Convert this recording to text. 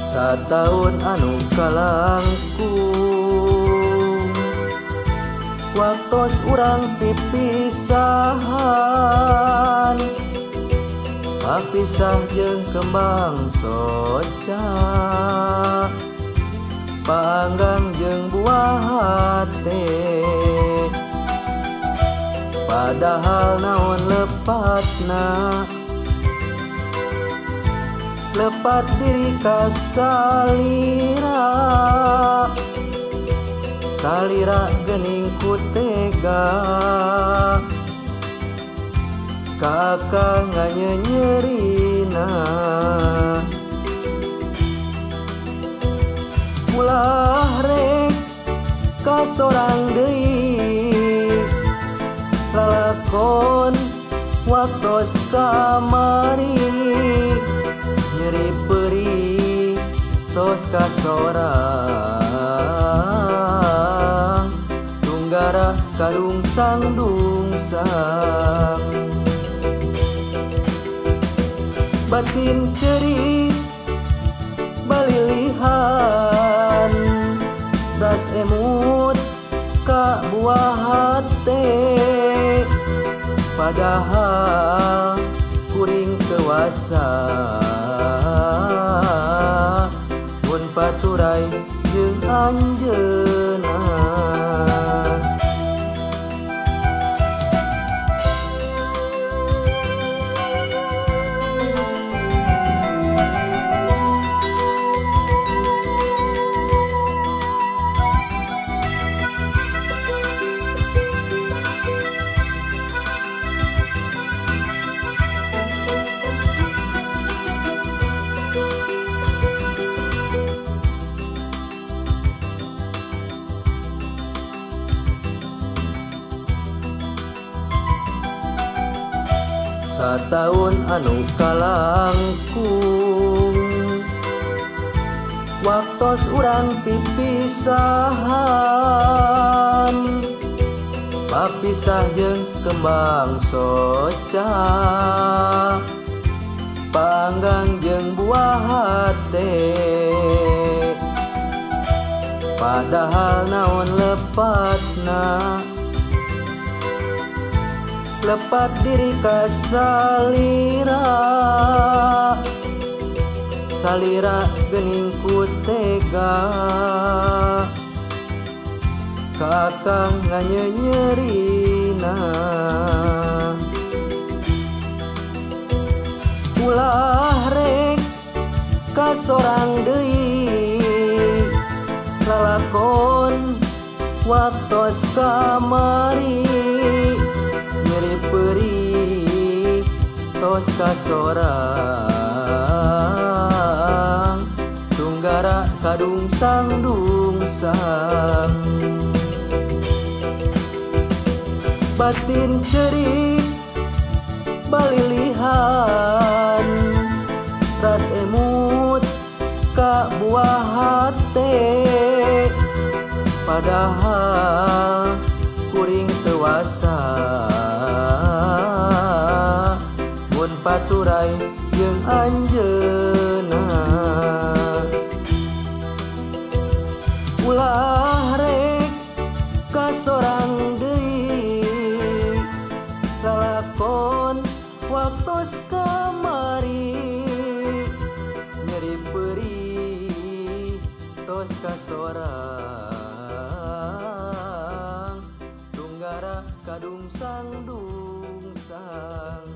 Sataun anu kalangkung, waktos urang pipisahan, papisah jeung kembang soca, panggang jeung buah hate. Padahal naon lepatna, lepat diri ka salira, salira geuning ku tega, kakak nganyenyerina. Ulah rek ka sorang deui, lalakon waktos kamari, nyeri perih tos ka sorang, tunggara karungsang dungsang. Batin cerik balilihan, ras emut ka buah hate, padahal kuring tewasa mun paturai jeung anjeunna. Sataun anu kalangkung, waktos urang pipisahan, papisah jeung kembang soca, panggang jeung buah hate. Padahal naon lepatna, lepat diri ka salira, salira geuning ku tega, kakang nganyenyerina. Ulah rek ka sorang deui, lalakon waktos kamari, nyeri perih tos ka sorang, tunggara kadungsang dungsang. Batin cerik balilihan, ras emut ka buah hate, padahal kuring tewasa mun paturai jeung anjeunna. Ulah rek ka sorang deui, lalakon waktos kamari, nyeri perih tos ka sorang, tunggara kadungsang dungsang.